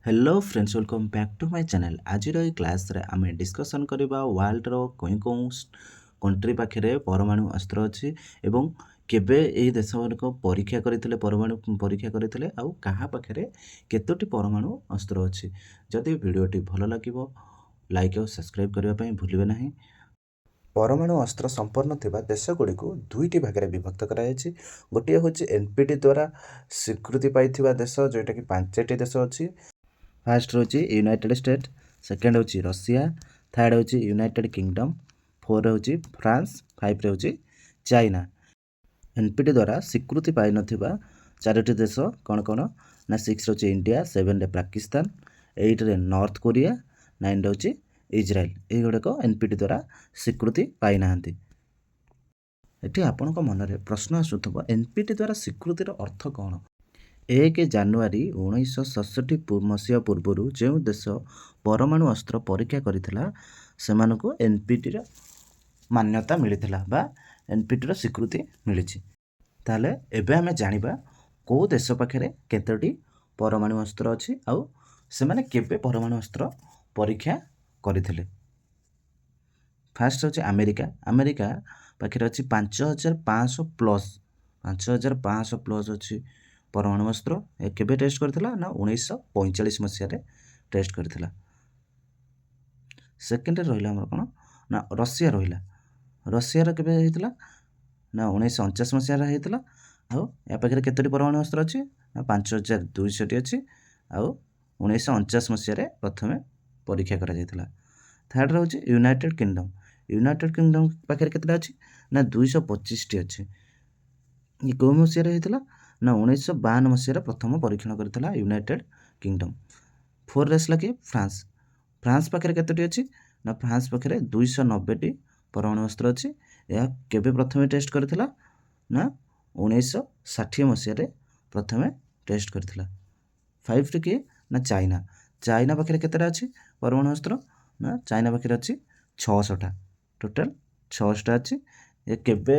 Hello friends, welcome back to my channel. ଆଜିର ଏଇ କ୍ଲାସ୍ରେ ଆମେ ଡିସ୍କସନ୍ କରିବା ୱାର୍ଲଡର କେଉଁ କେଉଁ କଣ୍ଟ୍ରି ପାଖରେ ପରମାଣୁ ଅସ୍ତ୍ର ଅଛି ଏବଂ କେବେ ଏହି ଦେଶଗୁଡ଼ିକ ପରୀକ୍ଷା କରିଥିଲେ, ପରମାଣୁ ପରୀକ୍ଷା କରିଥିଲେ ଆଉ କାହା ପାଖରେ କେତୋଟି ପରମାଣୁ ଅସ୍ତ୍ର ଅଛି। ଯଦି ଭିଡ଼ିଓଟି ଭଲ ଲାଗିବ, ଲାଇକ୍ ଆଉ ସବସ୍କ୍ରାଇବ୍ କରିବା ପାଇଁ ଭୁଲିବେ ନାହିଁ। ପରମାଣୁ ଅସ୍ତ୍ର ସମ୍ପନ୍ନ ଥିବା ଦେଶଗୁଡ଼ିକୁ ଦୁଇଟି ଭାଗରେ ବିଭକ୍ତ କରାଯାଇଛି। ଗୋଟିଏ ହେଉଛି ଏନ୍ ପି ଟି ଦ୍ୱାରା ସ୍ୱୀକୃତି ପାଇଥିବା ଦେଶ, ଯେଉଁଟାକି ପାଞ୍ଚଟି ଦେଶ ଅଛି। ଫାର୍ଷ୍ଟ ହେଉଛି ୟୁନାଇଟେଡ୍ ଷ୍ଟେଟ୍, ସେକେଣ୍ଡ ହେଉଛି ରଷିଆ, ଥାର୍ଡ଼ ହେଉଛି ୟୁନାଇଟେଡ୍ କିଙ୍ଗଡମ୍, ଫୋର୍ ହେଉଛି ଫ୍ରାନ୍ସ, ଫାଇଭ୍ରେ ହେଉଛି ଚାଇନା। ଏନ୍ ପି ଟି ଦ୍ୱାରା ସ୍ୱୀକୃତି ପାଇନଥିବା ଚାରୋଟି ଦେଶ କ'ଣ କ'ଣ ନା ସିକ୍ସ ହେଉଛି ଇଣ୍ଡିଆ, ସେଭେନରେ ପାକିସ୍ତାନ, ଏଇଟରେ ନର୍ଥ କୋରିଆ, ନାଇନରେ ହେଉଛି ଇଜ୍ରାଏଲ୍। ଏଇଗୁଡ଼ାକ ଏନ୍ ପି ଟି ଦ୍ୱାରା ସ୍ୱୀକୃତି ପାଇନାହାନ୍ତି। ଏଠି ଆପଣଙ୍କ ମନରେ ପ୍ରଶ୍ନ ଆସୁଥିବ, ଏନ୍ ପି ଟି ଦ୍ୱାରା ସ୍ୱୀକୃତିର ଅର୍ଥ କ'ଣ? 1 ଜାନୁଆରୀ 1967 ମସିହା ପୂର୍ବରୁ ଯେଉଁ ଦେଶ ପରମାଣୁ ଅସ୍ତ୍ର ପରୀକ୍ଷା କରିଥିଲା, ସେମାନଙ୍କୁ ଏନ୍ ପି ଟିର ମାନ୍ୟତା ମିଳିଥିଲା ବା ଏନ୍ ପି ଟିର ସ୍ୱୀକୃତି ମିଳିଛି। ତାହେଲେ ଏବେ ଆମେ ଜାଣିବା କେଉଁ ଦେଶ ପାଖରେ କେତୋଟି ପରମାଣୁ ଅସ୍ତ୍ର ଅଛି ଆଉ ସେମାନେ କେବେ ପରମାଣୁ ଅସ୍ତ୍ର ପରୀକ୍ଷା କରିଥିଲେ। ଫାର୍ଷ୍ଟ ହେଉଛି ଆମେରିକା। ଆମେରିକା ପାଖରେ ଅଛି 5500 ପ୍ଲସ୍, 5500 ପ୍ଲସ୍ ଅଛି ପରମାଣୁ ଅସ୍ତ୍ର। ଏ କେବେ ଟେଷ୍ଟ କରିଥିଲା ନା 1945 ମସିହାରେ ଟେଷ୍ଟ କରିଥିଲା। ସେକେଣ୍ଡରେ ରହିଲା ଆମର କ'ଣ ନା ରଷିଆ ରହିଲା। ରଷିଆର କେବେ ହେଇଥିଲା ନା 1949 ମସିହାରେ ହେଇଥିଲା। ଆଉ ୟା ପାଖରେ କେତୋଟି ପରମାଣୁ ଅସ୍ତ୍ର ଅଛି ନା 5200ଟି ଅଛି। ଆଉ 1949 ମସିହାରେ ପ୍ରଥମେ ପରୀକ୍ଷା କରାଯାଇଥିଲା। ଥାର୍ଡ଼ରେ ହେଉଛି ୟୁନାଇଟେଡ୍ କିଙ୍ଗଡମ୍। ୟୁନାଇଟେଡ୍ କିଙ୍ଗଡମ୍ ପାଖରେ କେତେଟା ଅଛି ନା 225ଟି ଅଛି। ଇଏ କେଉଁ ମସିହାରେ ହେଇଥିଲା ନା 1952 ମସିହାରେ ପ୍ରଥମ ପରୀକ୍ଷଣ କରିଥିଲା ୟୁନାଇଟେଡ୍ କିଙ୍ଗଡମ୍। ଫୋର୍ରେ ଆସିଲା କିଏ? ଫ୍ରାନ୍ସ। ଫ୍ରାନ୍ସ ପାଖରେ କେତୋଟି ଅଛି ନା ଫ୍ରାନ୍ସ ପାଖରେ 290ଟି ପରମାଣୁ ଅସ୍ତ୍ର ଅଛି। ଏହା କେବେ ପ୍ରଥମେ ଟେଷ୍ଟ କରିଥିଲା ନା 1960 ମସିହାରେ ପ୍ରଥମେ ଟେଷ୍ଟ କରିଥିଲା। ଫାଇଭରେ କିଏ ନା ଚାଇନା। ଚାଇନା ପାଖରେ କେତେଟା ଅଛି ପରମାଣୁ ଅସ୍ତ୍ର ନା ଚାଇନା ପାଖରେ ଅଛି 600ଟା, ଟୋଟାଲ 600ଟା ଅଛି। ଏ କେବେ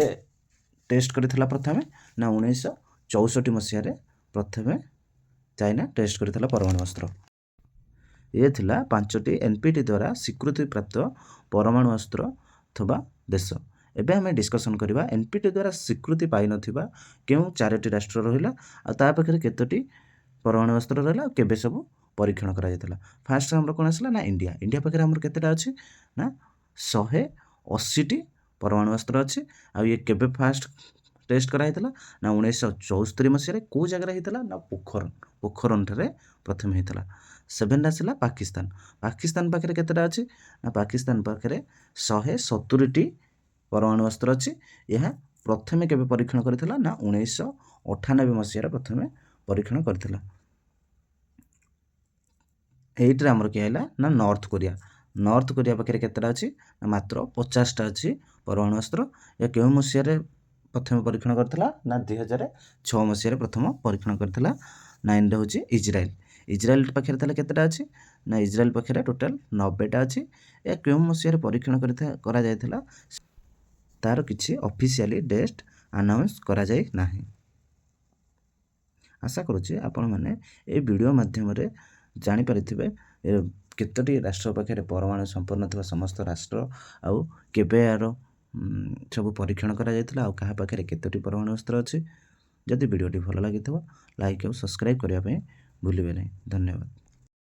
ଟେଷ୍ଟ କରିଥିଲା ପ୍ରଥମେ ନା 1964 ମସିହାରେ ପ୍ରଥମେ ଚାଇନା ଟେଷ୍ଟ କରିଥିଲା ପରମାଣୁ ଅସ୍ତ୍ର। ଇଏ ଥିଲା ପାଞ୍ଚଟି ଏନ୍ ପି ଟି ଦ୍ୱାରା ସ୍ୱୀକୃତିପ୍ରାପ୍ତ ପରମାଣୁ ଅସ୍ତ୍ର ଥିବା ଦେଶ। ଏବେ ଆମେ ଡିସ୍କସନ୍ କରିବା ଏନ୍ ପି ଟି ଦ୍ୱାରା ସ୍ୱୀକୃତି ପାଇନଥିବା କେଉଁ ଚାରୋଟି ରାଷ୍ଟ୍ର ରହିଲା ଆଉ ତା ପାଖରେ କେତୋଟି ପରମାଣୁ ଅସ୍ତ୍ର ରହିଲା ଆଉ କେବେ ସବୁ ପରୀକ୍ଷଣ କରାଯାଇଥିଲା। ଫାର୍ଷ୍ଟ ଆମର କ'ଣ ଆସିଲା ନା ଇଣ୍ଡିଆ। ଇଣ୍ଡିଆ ପାଖରେ ଆମର କେତେଟା ଅଛି ନା 180ଟି ପରମାଣୁ ଅସ୍ତ୍ର ଅଛି। ଆଉ ଇଏ କେବେ ଫାଷ୍ଟ ଟେଷ୍ଟ କରାହେଇଥିଲା ନା 1974 ମସିହାରେ। କେଉଁ ଜାଗାରେ ହେଇଥିଲା ନା ପୋଖରନ, ପୋଖରନଠାରେ ପ୍ରଥମେ ହେଇଥିଲା। ସେଭେନରେ ଆସିଲା ପାକିସ୍ତାନ। ପାକିସ୍ତାନ ପାଖରେ କେତେଟା ଅଛି ନା ପାକିସ୍ତାନ ପାଖରେ 170ଟି ପରମାଣୁ ଅସ୍ତ୍ର ଅଛି। ଏହା ପ୍ରଥମେ କେବେ ପରୀକ୍ଷଣ କରିଥିଲା ନା 1998 ମସିହାରେ ପ୍ରଥମେ ପରୀକ୍ଷଣ କରିଥିଲା। ଏଇଟରେ ଆମର କିଏ ହେଲା ନା ନର୍ଥ କୋରିଆ। ନର୍ଥ କୋରିଆ ପାଖରେ କେତେଟା ଅଛି ନା ମାତ୍ର 50ଟା ଅଛି ପରମାଣୁ ଅସ୍ତ୍ର। ଏହା କେଉଁ ମସିହାରେ ପ୍ରଥମେ ପରୀକ୍ଷଣ କରିଥିଲା ନା 2006 ମସିହାରେ ପ୍ରଥମ ପରୀକ୍ଷଣ କରିଥିଲା। ନାଇନରେ ହେଉଛି ଇଜ୍ରାଏଲ୍। ଇଜ୍ରାଏଲ୍ ପାଖରେ ତାହେଲେ କେତେଟା ଅଛି ନା ଇଜ୍ରାଏଲ୍ ପାଖରେ ଟୋଟାଲ 90ଟା ଅଛି। ଏହା କେଉଁ ମସିହାରେ ପରୀକ୍ଷଣ କରାଯାଇଥିଲା, ତାର କିଛି ଅଫିସିଆଲି ଡେଟ୍ ଆନାଉନ୍ସ କରାଯାଇ ନାହିଁ। ଆଶା କରୁଛି ଆପଣମାନେ ଏହି ଭିଡ଼ିଓ ମାଧ୍ୟମରେ ଜାଣିପାରିଥିବେ କେତୋଟି ରାଷ୍ଟ୍ର ପାଖରେ ପରମାଣୁ ସମ୍ପନ୍ନ ଥିବା ସମସ୍ତ ରାଷ୍ଟ୍ର ଆଉ କେବେ ଏହାର ସବୁ ପରୀକ୍ଷଣ କରାଯାଇଥିଲା ଆଉ କାହା ପାଖରେ କେତୋଟି ପରମାଣୁ ଅସ୍ତ୍ର ଅଛି। ଯଦି ଭିଡ଼ିଓଟି ଭଲ ଲାଗିଥିବ, ଲାଇକ୍ ଆଉ ସବସ୍କ୍ରାଇବ୍ କରିବା ପାଇଁ ଭୁଲିବେ ନାହିଁ। ଧନ୍ୟବାଦ।